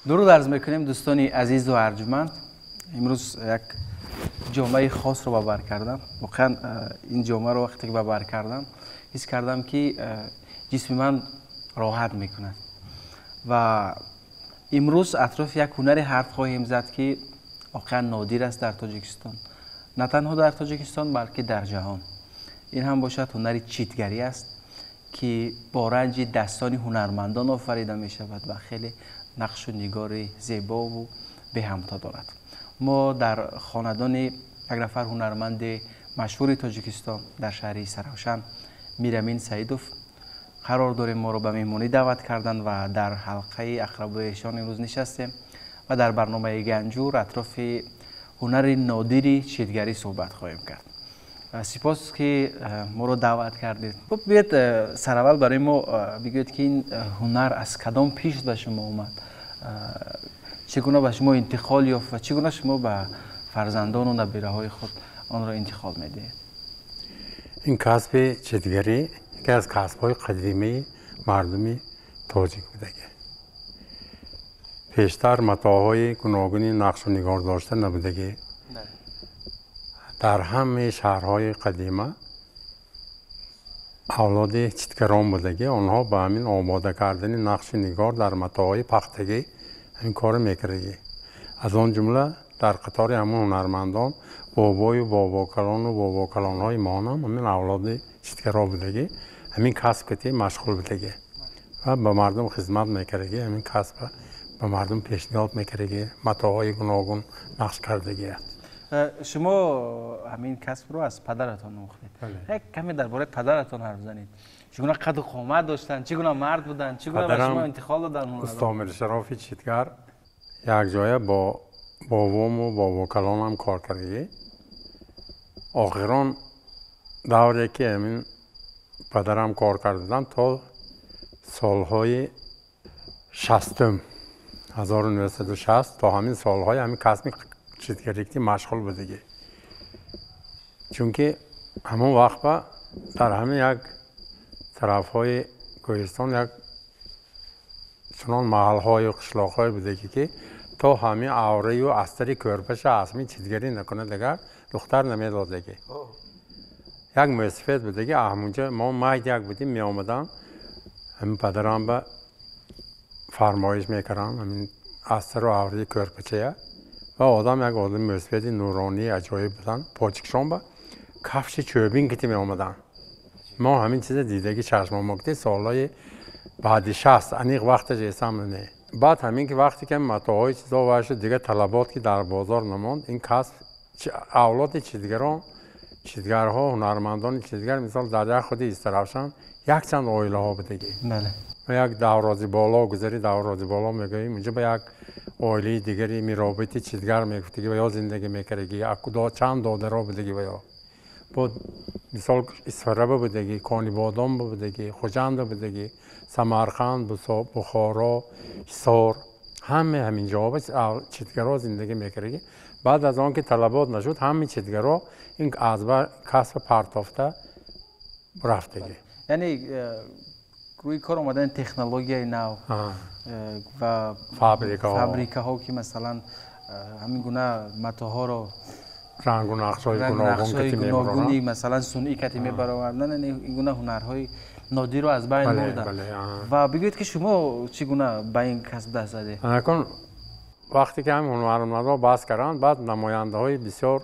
Дуруд арз мекунем, дӯстони азизу арҷманд. Имрӯз як ҷомаи хосро ба бар кардам. Воқеан, ин ҷомаро вақте ки ба бар кардам, ҳис кардам, ки ҷисми ман роҳат мекунад. Ва имрӯз атрофи як ҳунаре ҳарф хоҳем зад, ки воқеан нодир аст дар Тоҷикистон, на танҳо дар Тоҷикистон, балки дар ҷаҳон. Ин ҳам бошад ҳунари читгарӣ аст, ки бо ранҷи дастони ҳунармандон офарида мешавад ва хеле нақшу нигори зебову беҳамто дорад. Мо дар хонадони як нафар ҳунарманди машҳури Тоҷикистон дар шаҳри Истаравшан, Мирамин Саидов, қарор дорем. Моро ба меҳмонӣ даъват карданд ва дар ҳалқаи ақрабои эшон имрӯз нишастем ва дар барномаи Ганҷур атрофи ҳунари нодири читгарӣ суҳбат хоҳем кард. Сипос, ки моро даъват кардед. Хуб, биёед, сараввал барои мо бигӯед, ки ин ҳунар аз кадом пишт ба шумо омад, чӣ гуна ба шумо интиқол ёфт ва чӣ гуна шумо ба фарзандону набираҳои худ онро интиқол медиҳед? Ин касби читгарӣ яке аз касбҳои қадимаи мардуми тоҷик будагӣ. Пештар матоъҳои гуногуни нақшу нигор дошта набудагӣ. Дар ҳамаи шаҳрҳои қадима авлоди читгарон будагӣ. Онҳо ба ҳамин омода кардани нақшу нигор дар матоъҳои пахтагӣ ҳамин корро мекардагӣ. Аз он ҷумла дар қатори ҳамон ҳунармандон бобою бобокалону бобокалонҳои моонам ҳамин авлоди читгаро будагӣ, ҳамин касб кати машғул будагӣ ва ба мардум хизмат мекардагӣ, ҳамин касба ба мардум пешниҳод мекардагӣ, матоъҳои гуногун нақш кардагӣ. Шумо ҳамин касбро аз падаратон омӯхтед. Як каме дар бораи падаратон ҳарф занед. Чӣ гуна қаду қомат доштанд, чӣ гуна мард буданд, чӣ гуна ба шумо интиқол доданд? Усто Миршарофи читгар якҷоя бо бобому бобокалонам кор кардагӣ. Охирон давре ки ҳамин падарам кор карданд, то солҳои 60-ум, 1960, то ҳамин солҳои ҳамин касби читгарӣ машғул будагӣ. Чунки ҳамон вақт ба дар ҳамин як тарафҳои кӯҳистон як чунон маҳалҳою қишлоқҳое будагӣ, ки то ҳамин авраю астари кӯрпаша аз ҳамин читгарӣ накунад, дигар духтар намедодагӣ. Як мӯсафед будагӣ, ҳамунҷо мо майд як будем, меомадам, ҳамин падарам ба фармоиш мекардам ҳамин астару авраи кӯрпачая. Ва одам як одами мӯсафеди нуронии аҷоиб буданд. Почикшон ба кафши чӯбин кити меомаданд. Мо ҳамин чиза дидаги чашмомо кити солҳои баъди 60, аниқ вақташ эсам не. Баъд ҳамин ки вақте ки матоъҳои чизо вай шуд, дигар талабот ки дар бозор намонд, ин касб авлоди читгарон, читгарҳо, ҳунармандони читгар, мисол, дар як худи Истаравшан якчанд оилаҳо будагӣ. Як Даврози Боло гузари, Даврози Боло мегӯем, инҷо ба як оилаи дигари миробити читгар мегуфтагӣ ва ё зиндагӣ мекардагӣ, чанд додаро будагӣ. Ва ё бо мисол Исфараба будагӣ, Конибодом будагӣ, Хуҷанда будагӣ, Самарқанд, Бухоро, Ҳисор, ҳаме ҳамин ҷоҳо читгаро зиндагӣ мекардагӣ. Баъд аз он ки талабот нашуд, ҳамин читгаро ин аз касба партофта рафтагӣ. Яъне рӯи кор омадани технологияи нав ва фабрикаҳо, фабрикаҳо, ки масалан ҳамин гуна матоъҳоро рангу нақшҳои гуногуни, масалан, сунъӣ кати мебароварданд, ин гуна ҳунарҳои нодирро аз байн бурданд. Ва бигӯед, ки шумо чӣ гуна ба ин касб даст задед? Акун вақте ки ҳамин ҳунармандҳо бас карданд, баъд намояндаҳои бисёр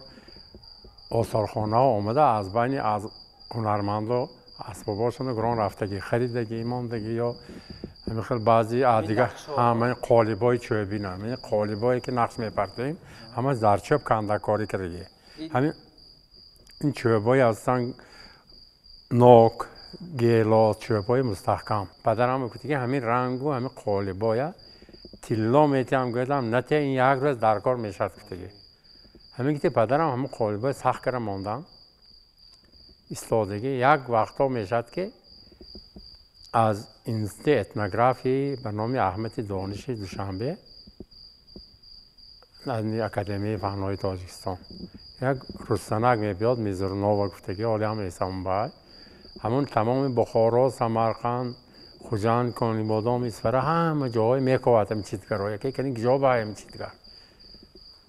осорхонаҳо омада, аз байни аз ҳунармандо асбобошоно гирон рафтагӣ, харидагӣ, мондагӣ ё ҳамин хел. Баъзи дигар ҳамаи қолибҳои чӯбин, ҳамин қолибҳое ки нақш мепартоем, ҳама дар чӯб кандакорӣ кардагӣ. Ҳамин ин чӯбҳои ҳастанд, нок, гелос, чӯбҳои мустаҳкам. Падарам гуфт, ки ҳамин рангу ҳамин қолибҳоя тилло метиҳам, гӯядам, нате, ин як рӯз дар кор мешавад, гуфтагӣ. Ҳамин гити падарам ҳамин қолибҳои сахт кара мондам, истодагӣ. Як вақтҳо мешавад, ки аз Институти этнографии ба номи Аҳмади Дониши Душанбе, Академияи фанҳои Тоҷикистон, як рӯстанак мебиёд, Мизурнова гуфтагӣ, ҳоле ҳам эсамбай. Ҳамон тамоми Бухоро, Самарқанд, Хуҷанд, Конибодом, Исфара ҳама ҷоҳое мековад ҳамин чидгаро. Яке кани ҷо ба ҳамин чидгар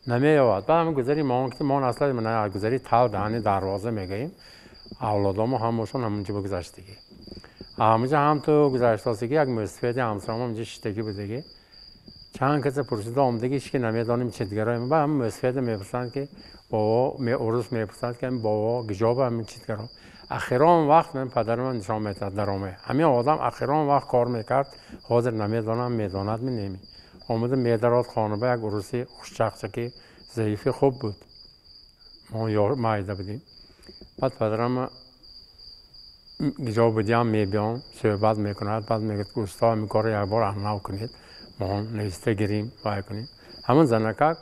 намеёвад. Баъд ҳамин гузари мо ки мо аслан гузари тал даҳани дарвоза мегӯем, авлодомо ҳамашон ҳамунҷо гузаштагӣ. Ҳамунҷо ҳам ту гузаштосагӣ як мӯсафеди ҳамсаромо ҳамунҷо шиштагӣ будагӣ. Чанд каса пурсида омадагӣ, ҳеч ки намедонем чидгаро. Баъд ҳамин мӯсафеда мепурсанд ки бобо, урус мепурсанд ки бобо гиҷо ба ҳамин чидгаро. Ахирон вақт ман падарам нишон медод даромад. Ҳамин одам ахирон вақт кор мекард, ҳозир намедонам медонад ми неми. Омада медарод хона ба як уруси хушчақчаки заифи хуб буд. Мо майда будем. Баъд падарам гиҷо будиам мебиём, суҳбат мекунад, баъд мегӯяд ки усто ҳамин корро як бор анав кунед, мо нависта гирим, вай кунем. Ҳамин занакак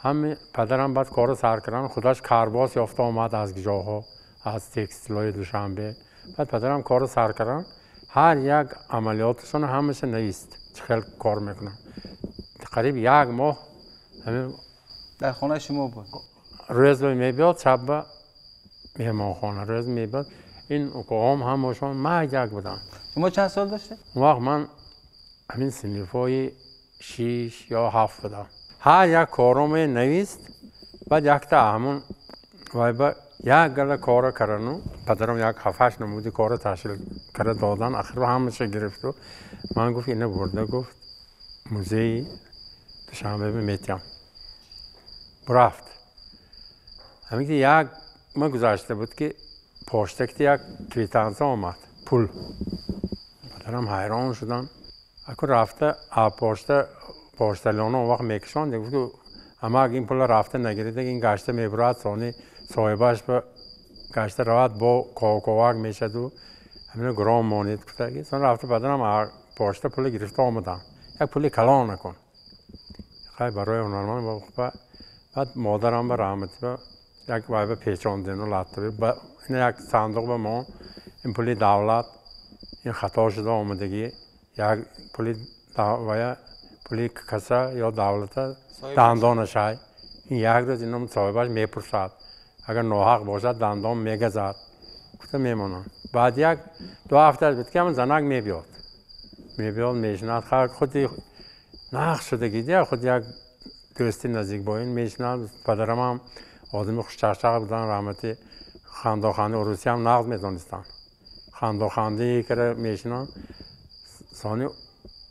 ҳами падарам баъд корро сар кардан, худаш карбос ёфта омад аз гиҷоҳо, аз текстилҳои Душанбе. Баъд падарам корро сар кардан, ҳар як амалиёташонро ҳамаша навист, чӣ хел кор мекунам. Қариб як моҳ ҳамин дар хонаи шумо буд. Рӯз мебиёд, шаб ба меҳмонхона, рӯз мебиёд. Ин укоҳом ҳамашон маҷак буданд. Шумо чанд сол доштед? Он вақт ман ҳамин синфҳои 6 ё 7 будам. Ҳар як короме навист, баъд якта ҳамун вай ба як гала кора кардану падарам як 7-8 намуди кора ташкил карда додан, ахир ҳамаша гирифту ман гуфт ина бурда гуфт музеи Душанбе метиям. Рафт. Ҳамин ки як ма гузашта буд ки поштакти як квитансия омад, пул. Падарам ҳайрон шудан. Аку рафта пошта пошталёна он вақт мекишонд, гуфт ки амак ин пула рафта нагиред, ин гашта мебурад, сони соҳибаш ба гашта равад бо ковак мешаду ҳамина гуром монед гуфтаги. Сон рафта падарам пошта пула гирифта омадан. Як пули калон накун. Хай барои ҳунарманд баъд модарам ба раҳмати ба як вай ба печондену латтаби ин як сандуқ ба мо ин пули давлат ин хато шуда омадагӣ, як пули вая пули каса ё давлата дандонашай. Ин як рӯз ином соҳибаш мепурсад, агар ноҳақ бошад дандон мегазад гуфта мемонанд. Баъд як ду ҳафта буд ки ҳамин занак мебиёд, мебиёд мешинад, худи нақш шудагӣ дия худ як дӯсти наздик бо ин мешинад. Падарам ҳам одами хушчақчақ будан, раҳмати хандоханди урусиям нағз медонистанд. Хандохандии кара мешинанд, сони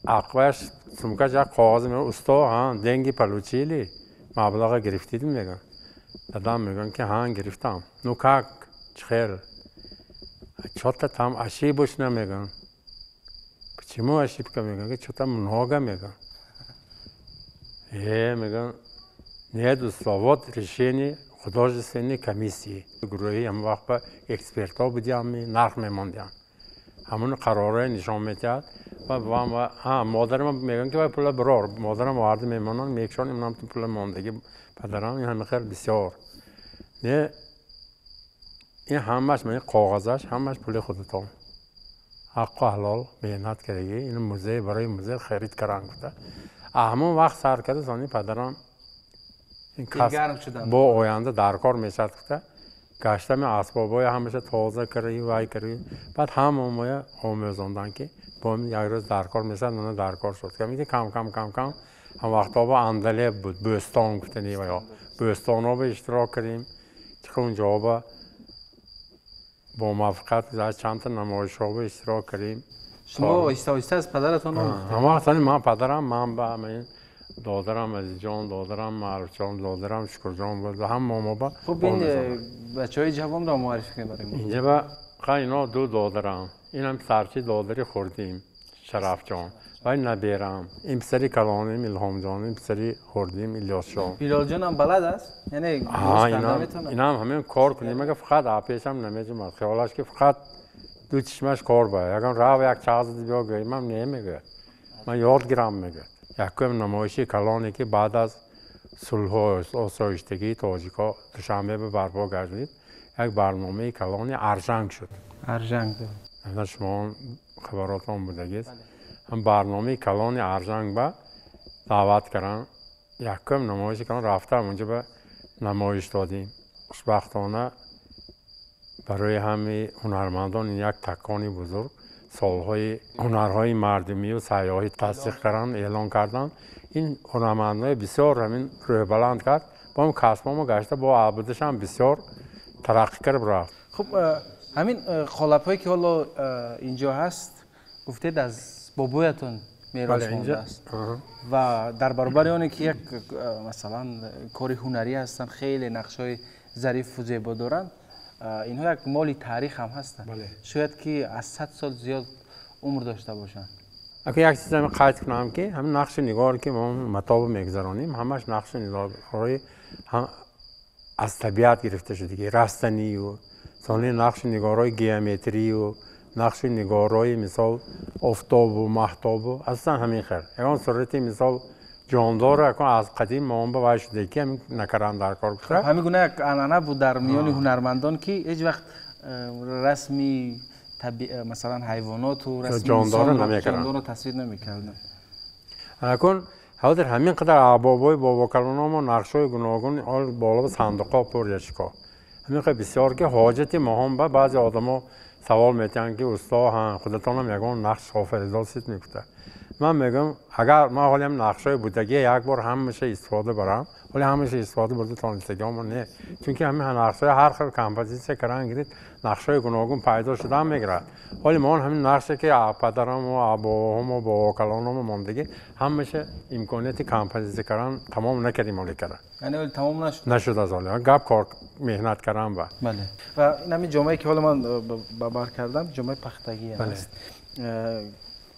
ақваш сумкаш як коғоз меорад, усто ҳа деньги получили, маблаға гирифтид мегӯянд. Дадам мегӯянд ки ҳа гирифтам. Ну как, чӣ хел? Чё-то там ошибочно мегӯянд. Почему ошибка мегӯянд? Чё-то много мегӯянд. Мегӯянд нет, усто, вот решение художественной комиссии. Гурӯҳи ҳамон вақт ба экспертҳо будиам, нарх мемондиам. Ҳамон қарорҳое нишон медиҳад. Модарам мегӯянд ки вай пула бирор. Модарам оварда мемонанд, мекшон, имонам пула мондагӣ падарам ин ҳама хел бисёр. Не, ин ҳамаш ин коғазаш ҳамаш пули худатон. Ҳаққу ҳалол меҳнат кардагӣ, ин музей барои музей харид кардан гуфта. Ҳамон вақт сар карда сони падарам бо оянда даркор мешавад гуфта гаштами асбобҳои ҳамаша тоза карди, вай карди. Баъд ҳамаомоя омӯзондан ки бо як рӯз даркор мешавад, мана даркор шуд. Ки кам кам кам кам ҳам вақтҳо бо Андалеб буд, Бӯстон гуфтани ваё. Бӯстонҳо ба иштирок кардем, чӣ унҷоҳо ба бо муваффақият гузашт, чандта намоишҳо ба иштирок кардем. Шумо оҳиста оҳиста аз падаратон омӯхтед? Ҳамон вақт ман падарам, ман ба додарам Азизҷон, додарам Маъруфҷон, додарам Шукурҷон буд, ҳама мо ба хуб ин бачаҳои ҷавонро муаррифӣ кунед барои мо. Инҷа ба ино ду додарам, инам писарчи додари хурдим Шарафҷон ва ин наберам, ин писари калоним Илҳомҷон, ин писари хурдим Илёсҷон. Билолҷон ҳам балад аст? Яъне инам ҳамин кор кунем, агар фақат пешам намеҷумад, хиёлаш ки фақат ду чишмаш кор ба, ягон рав як чағз биё гӯям не мегӯяд, ман ёд гирам мегӯяд. Якум намоиши калоне ки баъд аз сулҳу осоиштагии тоҷикҳо Душанбе ба барпо гардид, як барномаи калони Аржанг шуд. Аржанг. Шумо хабаротон будагист. Ҳам барномаи калони Аржанг ба даъват карданд. Якум намоиши калон рафта онҷо ба намоиш додем. Хушбахтона барои ҳамаи ҳунармандон ин як такони бузург. солҳои ҳунарҳои мардумию сайёҳӣ тасдиқ кардан, эълон кардан. Ин ҳунармандои бисёр ҳамин рӯҳбаланд кард. Бо ҳам касбомо гашта бо абудашам бисёр тараққӣ кард рафт. Хуб, ҳамин қолабҳое ки ҳоло инҷо ҳаст, гуфтед аз бобоятон мерос мондааст ва дар баробари оне ки як масалан кори ҳунарӣ ҳастанд, хеле нақшҳои зарифу зебо доранд, инҳо як моли таърих ҳам ҳастанд. Шояд ки аз 100 сол зиёд умр дошта бошанд. Ака як чиз ҳамин қайд кунам ки ҳамин нақши нигоре ки мо матоба мегузаронем, ҳамаш нақши нигорҳои аз табиат гирифта шудагӣ, растанию сони нақши нигорҳои геометрию нақши нигорҳои мисол офтобу маҳтобу аслан ҳамин хел. Ягон сурати мисол ҷондор акун аз қадим моон ба вай шуда ки ҳамин накардан дар кор гуфта. Ҳамин гуна як анъана буд дар миёни ҳунармандон ки ҳеҷ вақт расми масалан ҳайвоноту расми ҷондорро тасвир намекарданд. Акун ҳозир ҳамин қадар абобои бобокалономо нақшҳои гуногун ҳол боло сандуқҳо пур яшико. Ҳамин қадр бисёр ки ҳоҷати моҳон ба баъзе одамо савол метиҳанд ки усто, худатонам ягон нақш офаридосид мегуфта. Ман мегӯям агар ман ҳоле ҳам нақшҳои будагия як бор ҳамаша истифода барам, ҳоле ҳамаша истифода бурда тонистагиҳомо не. Чунки ҳамин нақшҳои ҳар хел композитсия кардан гирид, нақшҳои гуногун пайдо шудан мегирад. Ҳоле мо ҳамин нақше ки падарамо, бобоҳомо, бобокалономо мондагӣ, ҳамаша имконияти композитсия кардан тамом накардем ҳоле кара. Яъне ҳоле тамом нашуд? Нашуд аз ҳоле. Гап кор меҳнат кардан ба. Бале. Ва ин ҳамин ҷомае ки ҳоло ман ба бар кардам, ҷомаи пахтагӣ аст.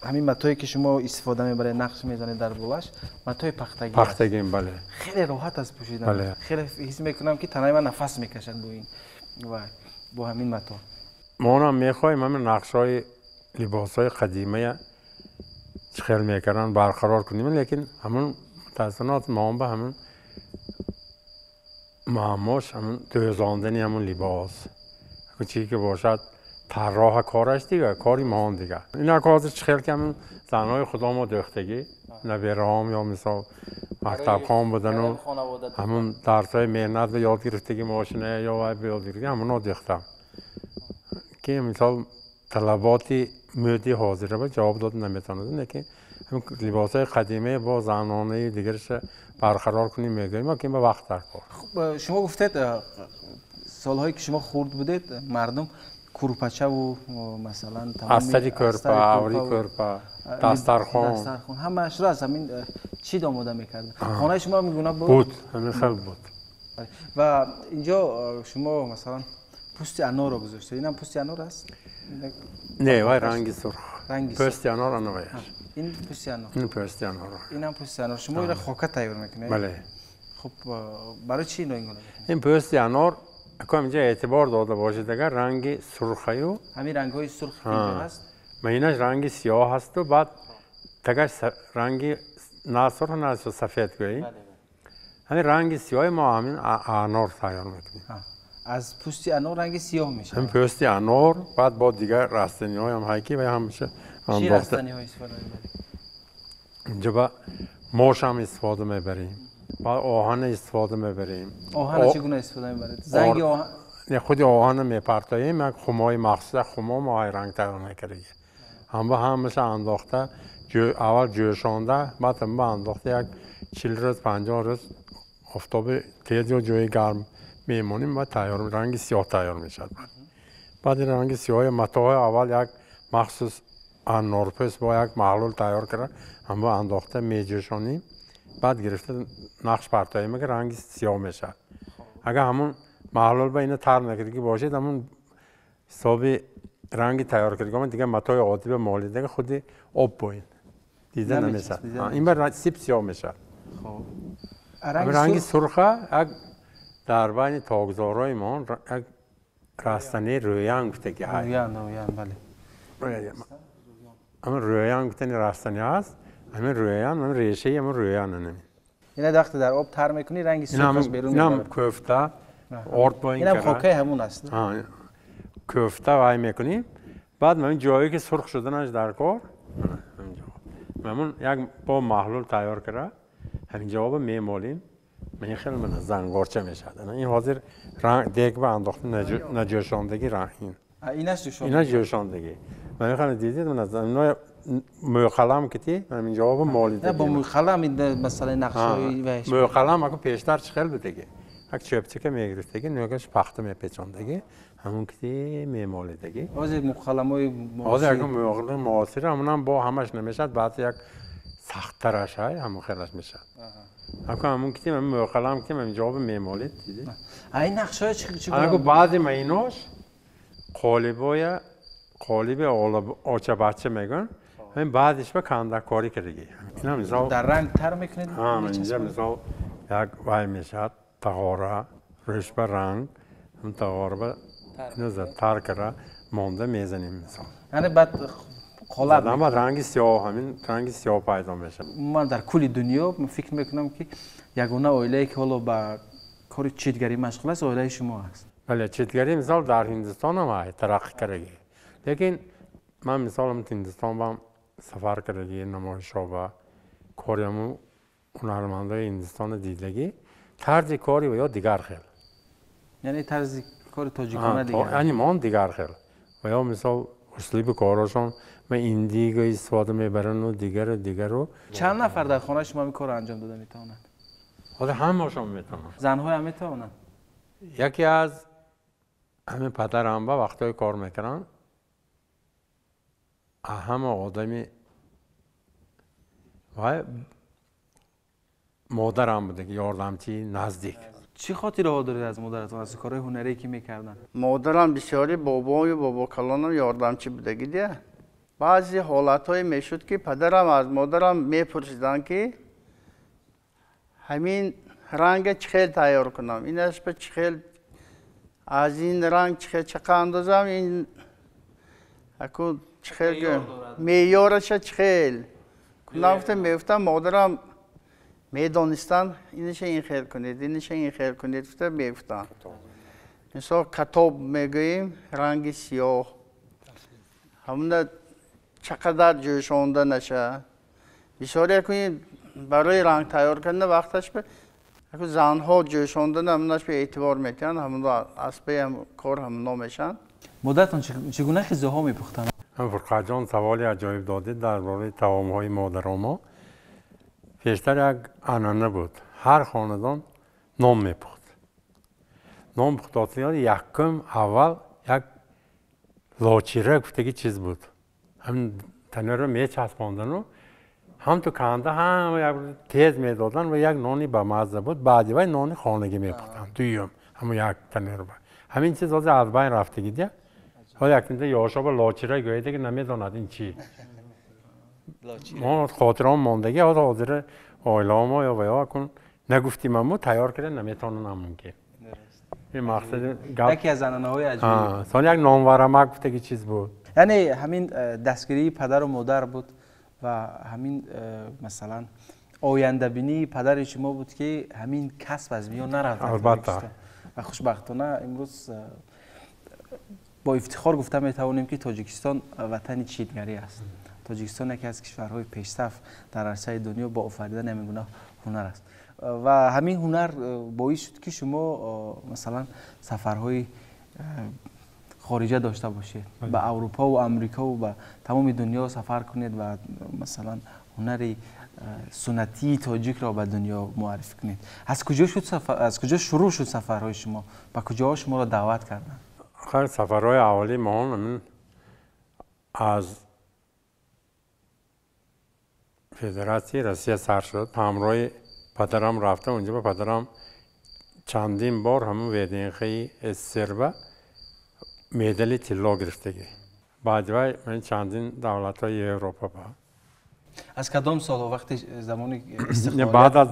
Ҳамин матое ки шумо истифода мебаред, нақш мезанед дар болаш, матои пахтагӣ аст. Пахтагӣ, бале. Хеле роҳат аст пӯшидан. Хеле ҳис мекунам ки танаи ман нафас мекашад бо ин ва бо ҳамин мато. Мо онам мехоҳем ҳамин нақшҳои либосҳои қадимая чӣ хел мекарданд барқарор кунем, лекин ҳамун мутаассифона моон ба ҳамун муаммош ҳамун дӯзондани ҳамун либос. Чӣ ки бошад тарроҳа кораш дига, кори моон дига. Инак ҳозир чӣ хел ки ҳамун занҳои худомо дӯхтагӣ, набераҳом ё мисол мактабхон будану ҳамун дарсҳои меҳнат ба ёд гирифтагӣ мошина ё вай ба ёд гирифтагӣ ҳамуно дӯхтам. Ки мисол талаботи мӯди ҳозира ба ҷавоб дода наметавонад, лекин ҳамин либосҳои қадимаи бо занонаи дигарша барқарор кунем мегӯем, ки ба вақт дар кор. Шумо гуфтед солҳое ки шумо хурд будед, мардум курпачаву масалан астари кӯрпа, аври кӯрпа, дастархон, ҳамаашро аз ҳамин чӣ омода мекарданд? Хонаи шумо ҳамин гуна буд? Буд, ҳамин хел буд. Ва инҷо шумо масалан пӯсти анорро гузоштед. Инам пӯсти анор аст? Не, вай ранги сурх. Пӯсти анор анаваяш. Ин пӯсти анор. Ин пӯсти анор. Инам пӯсти анор. Шумо инро хока тайёр мекунед? Бале. Хуб, барои чӣ ино ин гуна? Ин пӯсти анор акам инҷа эътибор дода бошед, агар ранги сурхаю ҳамин рангҳои сурх ки инҷо ҳаст, ма инаш ранги сиёҳ ҳасту баъд тагаш ранги на сурх, на сафед гӯем. Ҳамин ранги сиёҳи мо ҳамин анор тайёр мекунем. Аз пӯсти анор ранги сиёҳ мешавад. Ҳамин пӯсти анор, баъд бо дигар растаниҳоям ҳай ки вай ҳамаша чӣ растаниҳо истифода мебаред? Инҷа ба мошам истифода мебарем, баъд оҳана истифода мебарем. Оҳана чӣ гуна истифода мебаред? Занги оҳан? Не, худи оҳана мепартоем, як хумои махсус, як хумо мо ай ранг тайёр мекардагӣ. Ҳамба ҳамаша андохта, аввал ҷӯшонда, баъд ҳамба андохта як 40 рӯз, 50 рӯз офтоби тез ё ҷои гарм мемонем ва тайёр ранги сиёҳ тайёр мешавад. Баъд ин ранги сиёҳи матоҳои аввал як махсус анорпӯст бо як маҳлул тайёр карда, ҳамба андохта меҷӯшонем, баъд гирифта нақш партоем, ки ранги сиёҳ мешавад. Агар ҳамун маҳлул ба ина тар накардагӣ бошед, ҳамун ҳисоби ранги тайёр кардагӣ дигар матои оддӣ ба молидага худи об бо ин дида намешавад. Ин ба сип сиёҳ мешавад. Ранги сурха як дар байни тогзорҳои мо як растании рӯян гуфтагӣ ҳаст. Рӯян, рӯян, бале. Ҳамин рӯян гуфтани растани ҳаст. Ҳамин рӯян, ҳамин решаи ҳамин рӯян ҳамин. Ина вақте дар об тар мекунӣ ранги сурхаш берун мебарад. Инам кӯфта, орд бо ин инам хокаи ҳамун аст. Кӯфта вай мекунем. Баъд ҳамин ҷое ки сурх шуданаш дар кор, ҳамун як бо маҳлул тайёр карда, ҳамин ҷоба мемолем. Ман хеле ман зангорча мешавад. Ин ҳозир дег ба андохта наҷӯшондагӣ ранг ин. Инаш ҷӯшондагӣ. Инаш ҷӯшондагӣ. Ман дидед ман мӯйқалам кити ҳамин ҷавоби молида. Бо мӯйқалам масалан нақшҳои вайш. Мӯйқалам аку пештар чӣ хел будаги? Як чӯпчака мегирифтаги, нӯгаш пахта мепечондаги, ҳамун кити мемолидаги. Ҳозир мӯйқаламҳои ҳозир аку мӯйқалами муосир ҳамунам бо ҳамаш намешавад, баъзе як сахттараш ҳай ҳамун хелаш мешавад. Аку ҳамун кити мӯйқалам кити ҳамин ҷавоби мемолид, дидед? А ин нақшҳои чӣ гуна? Аку баъзе майнош қолибоя қолиби очабача мегӯянд, ҳамин баъдиш ба кандакорӣ кардагӣ. Ина мисол дар ранг тар мекунед? Инҷа мисол як вай мешавад, тағора, рӯш ба ранг, ҳам тағора ба тар кара монда мезанем мисол. Яъне баъд қолаб баъд ранги сиёҳ, ҳамин ранги сиёҳ пайдо мешавад. Ман дар кулли дунё фикр мекунам, ки ягона оилае ки ҳоло ба кори читгарӣ машғул аст, оилаи шумо аст. Бале, читгарӣ мисол дар Ҳиндустон ҳам ҳай тараққӣ кардагӣ. Лекин ман мисолам Ҳиндустон бам сафар кардагӣ, намоишҳо ба кори ҳамун ҳунармандои Ҳиндустонро дидагӣ, тарзи кори ва ё дигар хел. Яъне тарзи кори тоҷикона дигар? Яъне мон дигар хел. Ва ё мисол услуби корашон ма индиго истифода мебаранду дигару дигару. Чанд нафар дар хонаи шумо ин корро анҷом дода метавонанд? Ҳозир ҳамаашон метавонанд. Занҳоям метавонанд? Яке аз ҳамин падарам ба вақтҳое кор мекунанд, ҳама одами вай модарам буда, ки ёрдамчии наздик. Чӣ хотираҳо доред аз модаратон, аз корҳои ҳунарие ки мекарданд? Модарам бисёри бобою бобокалонам ёрдамчӣ будагӣ дия. Баъзе ҳолатҳое мешуд, ки падарам аз модарам мепурсиданд, ки ҳамин ранга чӣ хел тайёр кунам, инаш ба чӣ хел, аз ин ранг чӣ хел чақа андозам, ин аку чӣ хел меъёраша чӣ хел кунам гуфта мегуфтам. Модарам медонистанд, инаша ин хел кунед, инаша ин хел кунед гуфта мегуфтанд. Мисол катоб мегӯем, ранги сиёҳ, ҳамуна чақадар ҷӯшонда наша. Бисёре кунед барои ранг тайёр кардан вақташ занҳо ҷӯшондан ҳамунаш ба эътибор метиҳанд, ҳамуна аспаи кор ҳамуно мешаванд. Модаратон чӣ гуна ғизоҳо мепухтанд? Фурқатҷон, саволи аҷоиб додед дар бораи таомҳои модаромо. Пештар як анъана буд, ҳар хонадон нон мепухт. Нон пухтотиён якум аввал як лочира гуфтаги чиз буд. Ҳамин танӯрро мечаспондану ҳам ту канда ҳама як тез медоданд ва як нони бамазза буд. Баъди вай нони хонагӣ мепухтанд, дуюм ҳамун як танӯр. Ҳамин чиз ҳозир аз байн рафтагӣ дия. Ҳозир якинда ёшоба лочира гӯяде ки намедонад ин чӣ. Мо хотираом мондагӣ, ҳозир ҳозира оилаомо ё ва ё акун нагуфтим аммо тайёр карда наметавонам мумкин. Ин мақсади гап. Яке аз анъанаҳои аҷоиб. Сони як нонварамак гуфтаги чиз буд. Яъне ҳамин дастгирии падару модар буд ва ҳамин масалан ояндабинии падари шумо буд, ки ҳамин касб аз миён нарафт. Албатта. Ва хушбахтона имрӯз бо ифтихор гуфта метавонем, ки Тоҷикистон ватани читгарӣ аст. Тоҷикистон яке аз кишварҳои пешсаф дар арсаи дунё бо офаридани ҳамин гуна ҳунар аст. Ва ҳамин ҳунар боис шуд, ки шумо масалан сафарҳои хориҷа дошта бошед, ба Аврупову Амрикову ба тамоми дунё сафар кунед ва масалан ҳунари суннатии тоҷикро ба дунё муаррифӣ кунед. Аз куҷо шуд сафар, аз куҷо шурӯъ шуд сафарҳои шумо? Ба куҷоҳо шуморо даъват карданд? Хайр, сафарҳои аввали мо аз Федератсияи Россия сар шуд. Ҳамроҳи падарам рафта, унҷо ба падарам чандин бор ҳамун ВДНХи СССР медали тилло гирифтагӣ. Баъди вай ман чандин давлатҳои Европа ба. Аз кадом солҳо, вақти замони истиқлолият? Баъд аз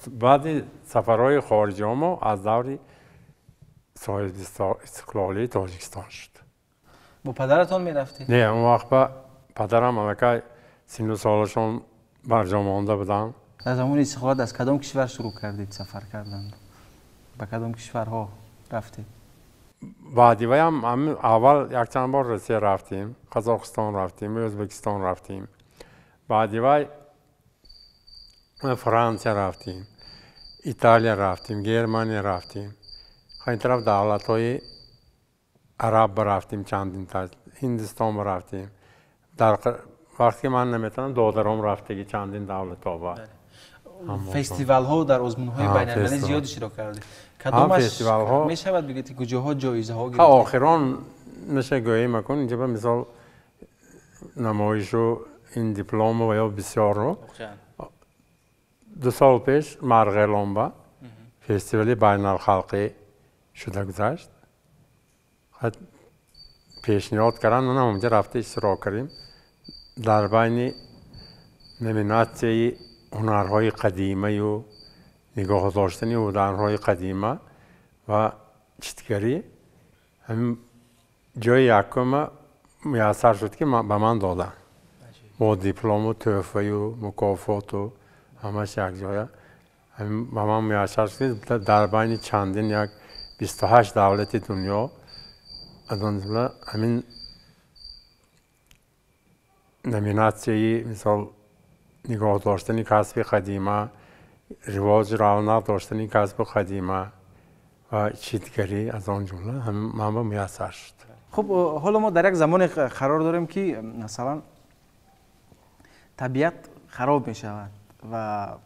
баъди сафарҳои хориҷиҳо мо аз даври соҳиби истиқлолии Тоҷикистон шуд. Бо падаратон мерафтед? Не, он вақт ба падарам аллакай сину солашон барҷо монда буданд. Дар замони истиқлолият аз кадом кишвар шурӯъ кардед сафар кардан? Ба кадом кишварҳо рафтед? Баъди ваям аввал якчанд бор Россия рафтем, Қазоқистон рафтем, Ӯзбекистон рафтем. Баъди вай Франсия рафтем, Италия рафтем, Германия рафтем. Ин тараф давлатҳои араб рафтем, чандин та Ҳиндистон рафтем. Дар вақте ман наметавонам, додарам рафтагӣ чандин давлатҳо ба фестивалҳо, дар озмунҳои байналмилалӣ зиёд иштирок кардед. Кадомаш мешавад бигӯед, ки куҷоҳо ҷоизаҳо гирифтед? Охирон меша гӯем акун инҷа ба мисол намоишу ин диплому ва ё бисёрро 2 сол пеш Марғелон ба фестивали байналхалқӣ шуда гузашт. Пешниҳод карданд, манам онҷа рафта иштирок кардем. Дар байни номинатсияи ҳунарҳои қадимаю нигоҳ доштани ҳунарҳои қадима ва читгарӣ ҳамин ҷои якума муяссар шуд, ки ба ман доданд бо диплому тӯҳфаю мукофоту ҳамаш якҷоя. Ба ман муяссар шуд, ки дар байни чандин як 28 давлати дунё аз он ҷумла ҳамин номинатсияи мисол нигоҳ доштани касби қадима, ривоҷу равнақ доштани касби қадима ва читгарӣ аз он ҷумла ман ба муяссар шуд. Хуб, ҳоло мо дар як замоне қарор дорем, ки масалан табиат хароб мешавад ва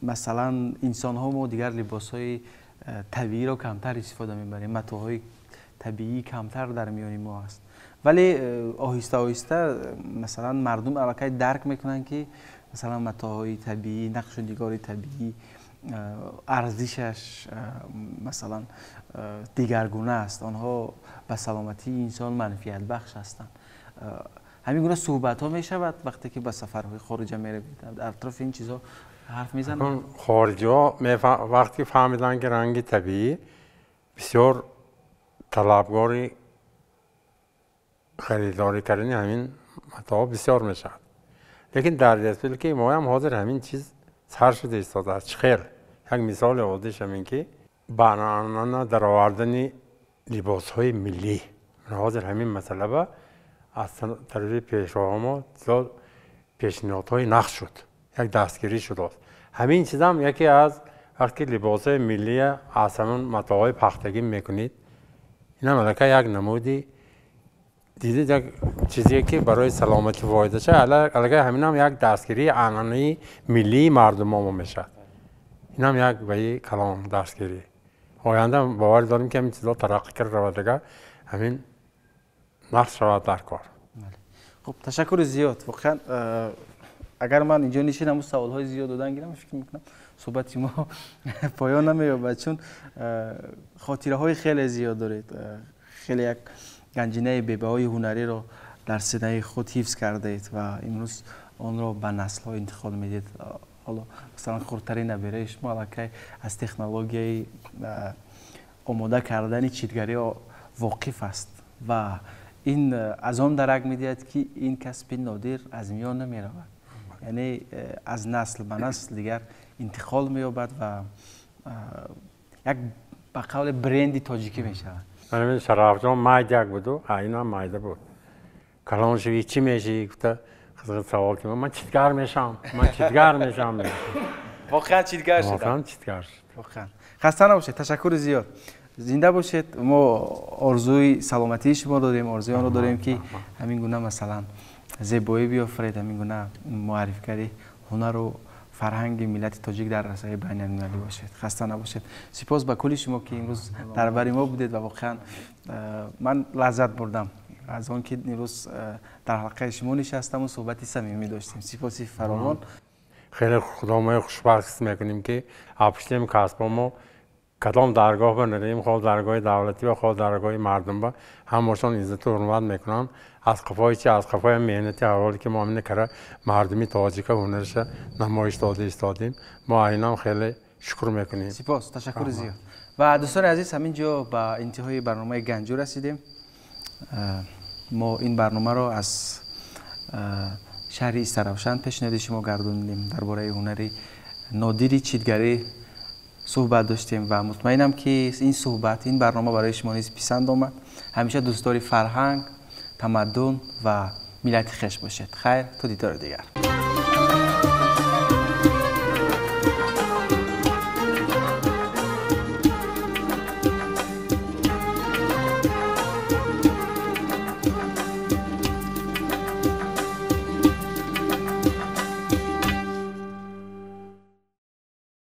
масалан инсонҳо мо дигар либосҳои табииро камтар истифода мебарем, матоъҳои табиӣ камтар дар миёни мо аст. Вале оҳиста оҳиста масалан мардум аллакай дарк мекунанд, ки масалан матоъҳои табиӣ, нақшу нигори табиӣ арзишаш масалан дигаргуна аст, онҳо ба саломатии инсон манфиатбахш ҳастанд. Ҳамин гуна суҳбатҳо мешавад вақте ки ба сафарҳои хориҷа меравед, дар атрофи ин чизҳо ҳарф мезананд? Хориҷиҳо вақте фаҳмиданд, ки ранги табиӣ бисёр талабгори харидорӣ кардани ҳамин матоъ бисёр мешавад. Лекин дар республикаи моям ҳозир ҳамин чиз сар шуда истодааст. Чӣ хел? Як мисоли оддиш ҳамин, ки ба анъана даровардани либосҳои миллӣ. Ҳозир ҳамин масъала ба аз тарафи пешроҳо мо зиёд пешниҳодҳои нақш шуд, як дастгирӣ шудааст. Ҳамин чизам яке аз вақте ки либосҳои миллия аз ҳамон матоъҳои пахтагӣ мекунед, инам аллакай як намуди дидед, як чизе ки барои саломатӣ фоида шавад, аллакай ҳаминам як дастгирии анъанаи миллии мардумо мешавад. Инам як баи калон дастгирӣ. Оянда боварӣ дорем, ки ҳамин чизҳо тараққӣ карда равад, агар ҳамин нақш шавад дар кор. Хуб, ташаккури зиёд. Воқеан агар ман инҷо нишинам саволҳои зиёд додан гирам, фикр мекунам суҳбати мо поён намеёбад, чун хотираҳои хеле зиёд доред, хеле як ганҷинаи бебаҳои ҳунариро дар синаи худ ҳифз кардаед ва имрӯз онро ба наслҳо интиқол медиҳед. Ҳоло масалан хурдтарин набераи шумо аллакай аз технологияи омода кардани читгарӣ воқиф аст ва ин аз он дарак медиҳад, ки ин касби нодир аз миён намеравад, яъне аз насл ба насл дигар интиқол меёбад ва як ба қавле бренди тоҷикӣ мешавад. Манамин Шарафҷон майдяк буду, инам майда буд. Калон шавӣ чӣ мешавӣ гуфта қизғин савол кардам. Ман читгар мешавам, ман читгар мешавам. Воқеан читгар шудам. Воқеан читгар шуд. Воқеан. Хаста набошед, ташаккури зиёд. Зинда бошед. Мо орзуи саломатии шумо дорем, орзуи онро дорем, ки ҳамин гуна масалан зебоӣ биёфаред, ҳамин гуна муаррифгари ҳунару фарҳанги миллати тоҷик дар расаи байналмилалӣ бошед. Хаста набошед. Сипос ба кулли шумо, ки имрӯз дар бари мо будед ва воқеан ман лаззат бурдам аз он, ки имрӯз дар ҳалқаи шумо нишастаму суҳбати самимӣ доштем. Сипоси фаровон. Хеле худомои хушбахт ҳис мекунем, ки апуштем касбо мо кадом даргоҳ ба нарем, хоҳ даргоҳи давлатӣ ва хоҳ даргоҳи мардум ба ҳамашон иззату ҳурмат мекунанд. Аз қафои чи? Аз қафои меҳнати ҳаволе, ки мо ҳамина кара мардуми тоҷика ҳунараша намоиш дода истодем. Мо айнам хеле шукр мекунем. Сипос, ташаккури зиёд. Ва дӯстони азиз, ҳамин ҷо ба интиҳои барномаи Ганҷӯ расидем. Мо ин барномаро аз шаҳри Истаравшан пешниҳоди шумо гардонидем. Дар бораи ҳунари нодири читгарӣ суҳбат доштем ва мутмаинам, ки ин суҳбат, ин барнома барои шумо низ писанд омад. Ҳамеша дӯстдори фарҳанг, тамаддун ва миллати хеш бошед. Хайр, то дидори дигар.